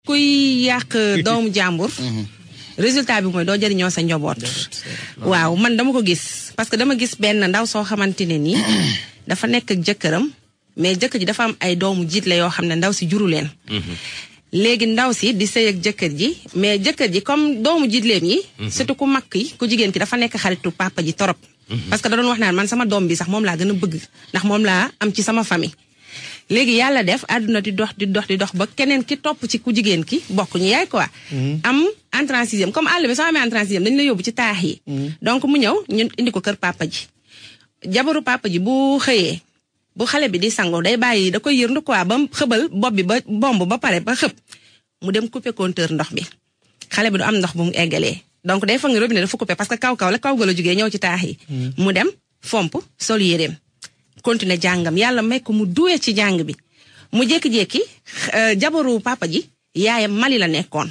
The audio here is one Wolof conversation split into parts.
kuy yàq doomu jàmbur résultat bi mooy doo jëriñoo sa njaboot waaw man dama ko gis parce que dama gis benn ndaw soo xamante ne nii dafa nekk ak jëkkëram mais jëkkër ji dafa am ay doomu jiit la yoo xam ne ndaw si juru leen léegi ndaw si di sëy ak jëkkër ji mais jëkkër ji comme doomu jiitleem yi surtout ku mag yi ku jigéen ki dafa nekk xaritu papa ji torop parce que da doon wax naan man sama doom bi sax moom laa gën a bëgg ndax moom laa am ci sama famille léegi yàlla def àdduna di dox ba keneen ki topp ci ku jigéen ki bokk ñu yaay quoi am entrée en sixième comme àll bi soo amee entrée en sixième dañu la yóbbu ci taax yi donc mu ñëw ñun indi ko kër papa ji jabaru papa ji bu xëyee bu xale bi di sango day bàyyi da koy yërndu quoi ba xëbal bopp bi ba bomb ba pare ba xëb mu dem couper compteur ndox bi xale bi du am ndox bu mu eggalee donc day foog ne robinet dafa couper parce que kaw ga la jógee ñëw ci taax yi mu dem fomp sol yéreem continuer jàngam yàlla may ko mu duwee ci jàng bi mu jékki-jékki jabaru papa ji yaayam Mali la nekkoon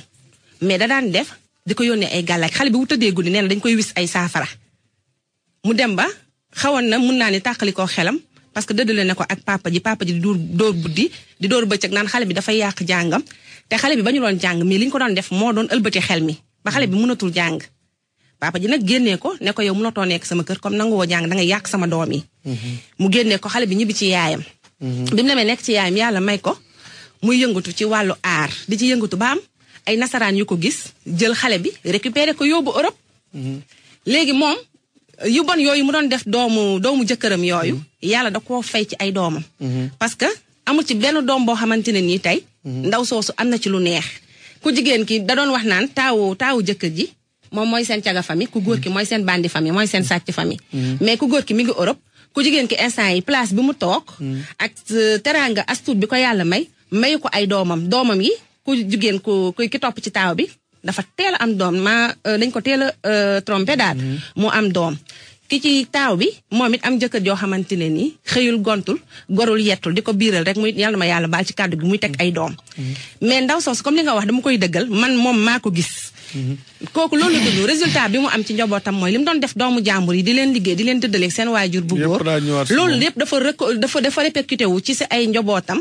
mais da daan def di ko yónnee ay gàllaaj xale bi bu tëddee guddi nee na dañ koy wis ay saafara mu dem ba xawoon na mun naa ni tàqali koo xelam parce que dëddale ne ko ak papa ji di dóor buddi di dóor bëccëg naan xale bi dafay yàq jàngam te xale bi ba ñu doon jàng mais li ñu ko doon def moo doon ëlbati xel mi ba xale bi mënatul jàng papa ji nag génnee ko ne ko yow mënatoo nekk sama kër comme nangu woo jàng da ngay yàq sama doom yi mu génnee ko xale bi ñibbi ci yaayam bi mu demee nekk ci yaayam yàlla may ko muy yëngatu ci wàllu aar di ci yëngatu ba am ay nasaraan yu ko gis jël xale bi récupérer ko yóbbu Europe léegi moom yu bon yooyu mu doon def doomu jëkkëram yooyu yàlla da koo fay ci ay doomam parce que amul ci benn doom boo xamante ne nii tey ndaw soosu am na ci lu neex ku jigéen ki da doon wax naan taawu jëkkër ji moom mooy seen caga famille ku góor ki mooy seen bandi famille mooy seen sàcc famille mais ku góor ki mi ngi Europe ku jigéen ki instant yi place bi mu toog ak teranga astuut bi ko yàlla mayu ko ay doomam yi ku jigéen ki topp ci taaw bi dafa teel a am doom dañ ko teel a trompé daal mu am doom ki ci taaw bi moom it am jëkkër joo xamante ne nii xëyul gontul gorul yettul di ko biiral rek muy yàlla ma yàlla baal ci kàddu gi muy teg ay doom mais ndaw soosu comme li nga wax dama koy dëggal man moom maa ko gis kooku loolu la tudd résultat bi mu am ci njabootam mooy li mu doon def doomu jàmbur yi di leen liggéey di leen tëddaleeg seen waajur bu góor loolu lépp dafa répercuté wu ci sa ay njabootam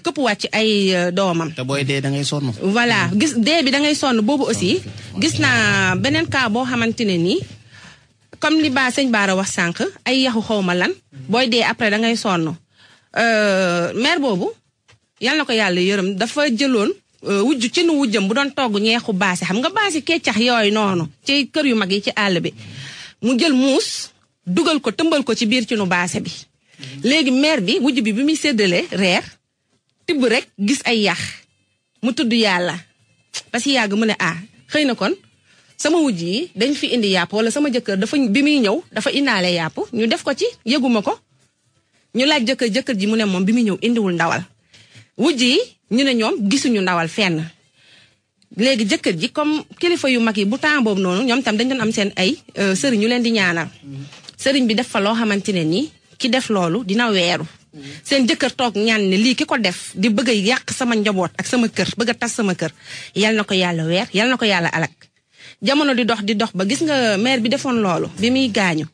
këpp wàcc ay doomam te booy dee da ngay sonn voilà gis dee bi da ngay sonn boobu aussi gis naa beneen cas boo xamante ne nii comme li sëñ Baara wax sànq ay yaxu xawma lan booy dee après da ngay sonn mère boobu yal na ko yàlla yërëm dafa jëloon ci nu wujjam bu doon togg ñeexu baasi xam nga baasi keccax yooyu noonu ci kër yu mag yi ci àll bi mu jël muus dugal ko tëmbal ko ci biir ci nu baase bi léegi mère bi wujj bi muy séddale reer tibb rek gis ay yax mu tudd yàlla parce que yàgg mu ne xëy na kon sama wujj yi dañ fi indi yàpp wala sama jëkkër bi muy ñëw dafa indaale yàpp ñu def ko ci yëguma ko ñu laaj jëkkër ji mu ne moom bi muy ñëw indiwul ndawal wujj yi ñu ne ñoom gisuñu ndawal fenn léegi jëkkër ji comme kilifa yu mag yi bu temps boobu noonu ñoom tam dañ doon am seen ay sëriñ ñu leen di ñaanal sëriñ bi def fa loo xamante ne nii ki def loolu dina weeru seen jëkkër toog ñaan ne lii ki ko def di bëgg a yàq sama njaboot ak sama kër bëgg a tas sama kër yal na ko yàlla weer yal na ko yàlla alak jamono di dox ba gis nga mère bi defoon loolu bi muy gaañu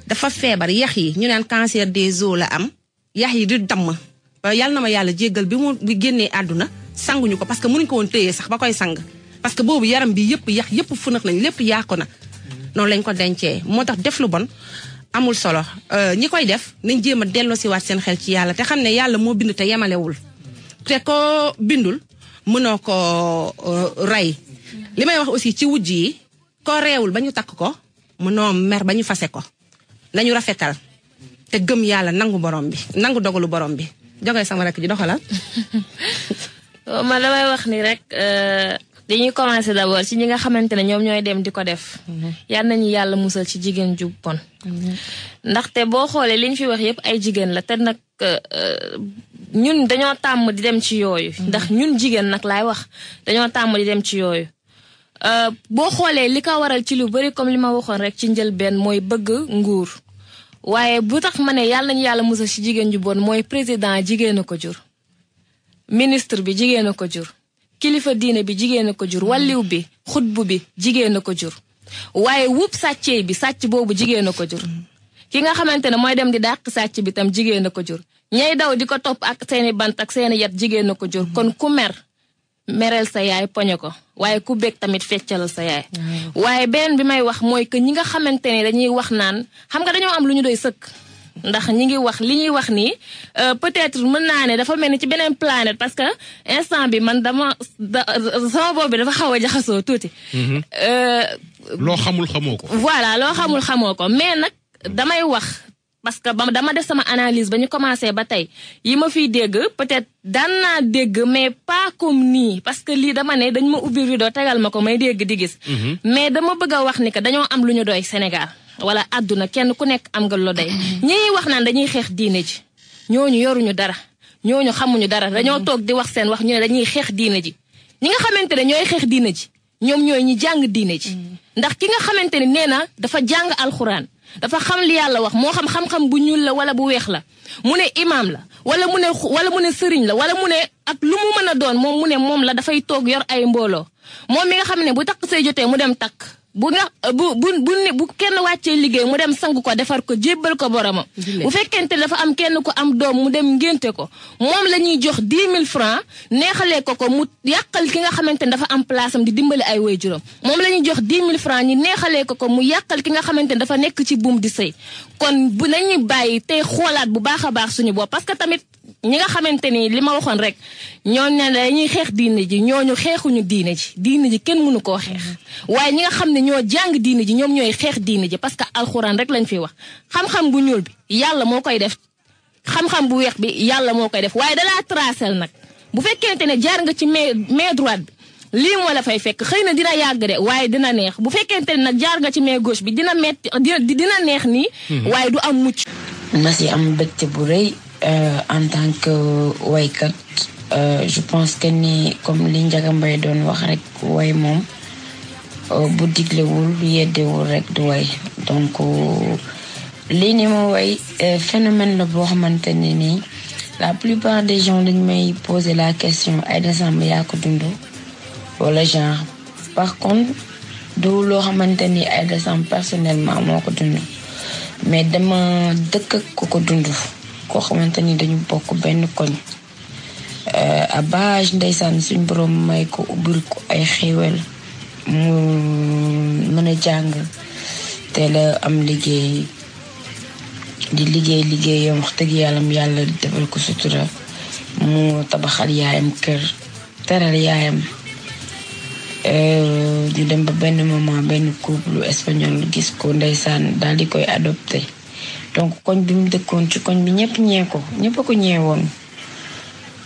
dafa feebar yax yi ñu naan cancer des os la am yax yi di damm yal na ma yàlla jéggal bi mu génnee àdduna sanguñu ko parce que mënuñ ko woon téye sax ba koy sang parce que boobu yaram bi yëpp yax yëpp fënax nañ lépp yàqu na noonu lañ ko dencee moo tax def lu bon amul solo ñi koy def nañ jéem a delloo si waat seen xel ci yàlla te xam ne yàlla moo bind te yemalewul te ko bindul mënoo ko rey li may wax aussi ci wujj yi ko reewul ba ñu takk ko mënoo mer ba ñu fase ko nañu rafetal te gëm yàlla nangu borom bi nangu dogalu borom bi jógee sama rek ji doxalal man damay wax ni rek dañuy commencer d'abord ci ñi nga xamante ne ñoom ñooy dem di ko def yal nañu yàlla musal ci jigéen ju bon ndaxte boo xoolee li ñu fi wax yëpp ay jigéen la te nag ñun dañoo tàmm di dem ci yooyu ndax ñun jigéen nag laay wax dañoo tàmm di dem ci yooyu boo xoolee li ko waral ci lu bari comme li ma waxoon rek ci njëlbeen mooy bëgg nguur waaye bu tax ma ne yàlla nañu yàlla musal ci jigéen ju bon mooy président jigéen a ko jur ministre bi jigéen a ko jur kilifa diine bi jigéen a ko jur walliw bi xutbu bi jigéen a ko jur waaye wupp sàccee bi sàcc boobu jigéen a ko jur ki nga xamante ne mooy dem di dàq sàcc bi tam jigéen a ko jur ñay daw di ko topp ak seeni bant ak seeni yat jigéen a ko jur kon ku mer merel sa yaay poñe ko waaye ku bég tamit feccal sa yaay waaye benn bi may wax mooy que ñi nga xamante ne dañuy wax naan xam nga dañoo am lu ñu doy sëkk ndax ñi ngi wax li ñuy wax nii peut-être mën naa ne dafa mel ni ci beneen planète parce que instant bi man sama bopp bi dafa xaw a jaxasoo tuuti loo xamul xamoo ko voilà loo xamul xamoo ko mais nag damay wax parce que dama def sama analyse ba ñu commencé ba tey yi ma fiy dégg peut-être daan naa dégg mais pas comme nii parce que lii dama ne dañ ma ubbi rideau tegal ma ko may dégg di gis mais dama bëgg a wax ni que dañoo am lu ñu doy Sénégal wala àdduna kenn ku nekk am nga lu doy ñi wax naan dañuy xeex diine ji ñooñu yoruñu dara ñooñu xamuñu dara dañoo toog di wax seen wax ñu ne dañuy xeex diine ji ñi nga xamante ne ñooy xeex diine ji ñoom ñooy ñi jàng diine ji ndax ki nga xamante ne nee na dafa jàng alxuraan dafa xam li yàlla wax moo xam-xam bu ñuul la wala bu weex la mu ne imam la wala mu ne sëriñ la wala mu ne ak lu mu mën a doon moom mu ne moom la dafay toog yor ay mbooloo moom mi nga xam ne bu takk say jotee mu dem takk bu kenn wàccee liggéey mu dem sang ko defar ko jébbal ko boromam bu fekkente dafa am kenn ko am doom mu dem ngénte ko moom la ñuy jox 10 000 francs neexalee ko mu yàqal ki nga xamante ne dafa am place am di dimbali ay waajuram moom la ñuy jox 10 000 francs ñi neexalee ko mu yàqal ki nga xamante ne dafa nekk ci buum di sëy kon bu nañuy bàyyi tey xoolaat bu baax a baax suñu bopp parce que tamit ñi nga xamante ni li ma waxoon rek ñooñu ne dañuy xeex diine ji ñooñu xeexuñu diine ji kenn mënu koo xeex waaye ñi nga xam ne ñoo jàng diine ji ñoom ñooy xeex diine ji parce que alxuraan rek lañ fiy wax xam-xam bu ñuul bi yàlla moo koy def xam-xam bu weex bi yàlla moo koy def waaye dalaa tracel nag bu fekkente ne jaar nga ci main droite bi lii moo la fay fekk xëy na dina yàgg de waaye dina neex bu fekkente ne nag jaar nga ci main gauche bi dina metti dina neex nii waaye du am mucc Merci am mbégte bu rëy en tant que waykat je pense que ni comme li Ndiaga Mbaye doon wax rek way moom bu diglewul yeddewul rek du way donc lii ni ma way phénomène la boo xamante ne nii la plupart des gens dañ may poser la question ay décembre yaa ko dund wala genre par contre du loo xamante ni ay décembre personnellement moo ko dund mais dama dëkk ak ko dund koo xamante ni dañu bokk benn koñ à bâge ndeysaan suñ borom may ko ubbil ko ay xéewal mu mën a jàng te la am liggéey di liggéeyam wax dëgg yàlla defal ko sutura mu tabaxal yaayam kër teral yaayam ñu dem ba benn moment benn couple espagnol gis ko ndeysaan daal di koy adopté donc koñ bi mu dëkkoon ci koñ bi ñëpp a ko ñeewoon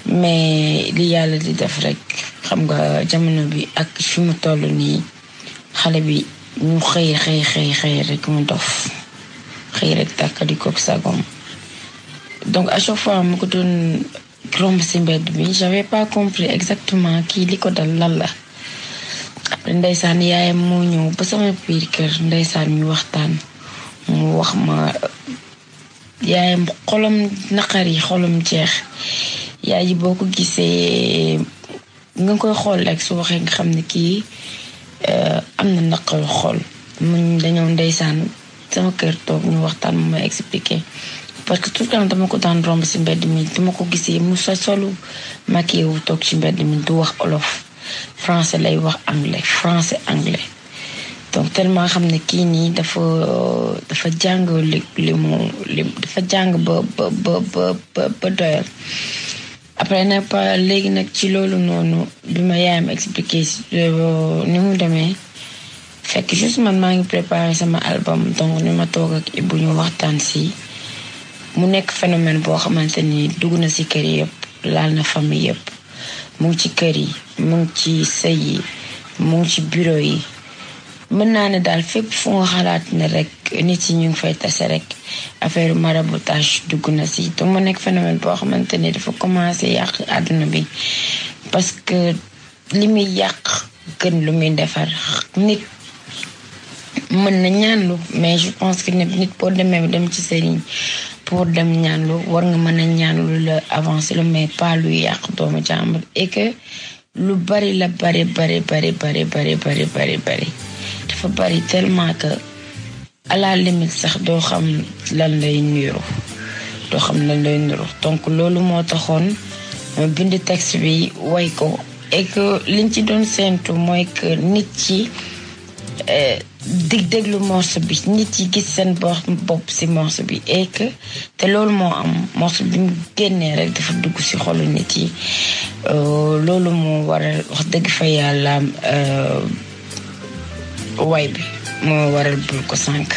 mais li yàlla di def rek xam nga jamono bi ak fi mu toll nii xale bi ñu xëy rek mu dof xëy rek tàkkali ko sagom donc à chaque fois mu ko doon romb si mbedd bi j'avais pas compris exactement kii li ko dal lan la après ndeysaan yaayam moo ñëw ba sama biir kër ndeysaan ñu waxtaan mu wax ma yaayam xolam naqari xolam jeex yaay yi boo ko gisee nga koy xool rek su waxee nga xam ne kii am na naqaru xol muñ dañoo ndeysaan sama kër toog ñu waxtaan mu may expliquer parce que tout le temps dama ko daan romb si mbedd mi dama ko gisee mu solu maquillé wu toog ci mbedd mi du wax olof français lay wax français anglais donc tellement xam ne kii nii dafa jàng dafa jàng ba doyal après nag léegi nag ci loolu noonu bi ma yaayam expliqué ni mu demee fekk juste man maa ngi préparé sama album donc ni ma toog ak Ibou ñu waxtaan si mu nekk phénomène boo xamante ni dugg na si kër yi yëpp laal na famille yëpp mu ngi ci kër yi mu ngi ci sëy yi mu ngi ci bureau yi mën naa ne daal fépp fu nga xalaat ne rek nit yi ñu ngi fay tase rek affaire maraboutage dugg na si te mu nekk phénomène boo xamante ni dafa commencé yàq àdduna bi parce que li muy yàq gën lu muy defar nit mën na ñaanlu mais je pense que nit boo demee dem ci sëriñ pour dem ñaanlu war nga mën a ñaanlu la avancer lu mais pas lu yàq doomu jàmbur et que lu bari la bari dafa bari tellement que à la limite sax doo xam lan lay niru donc loolu moo taxoon ma bind texte bi way ko et que liñ ci doon séntu mooy que nit ci déglu morceau bi nit yi gis seen bopp si morceau bi et que te loolu moo am morceau bi mu génnee rek dafa dugg si xolu nit yi loolu moo waral wax dëgg fa yàlla way bi moo waral bul ko sànk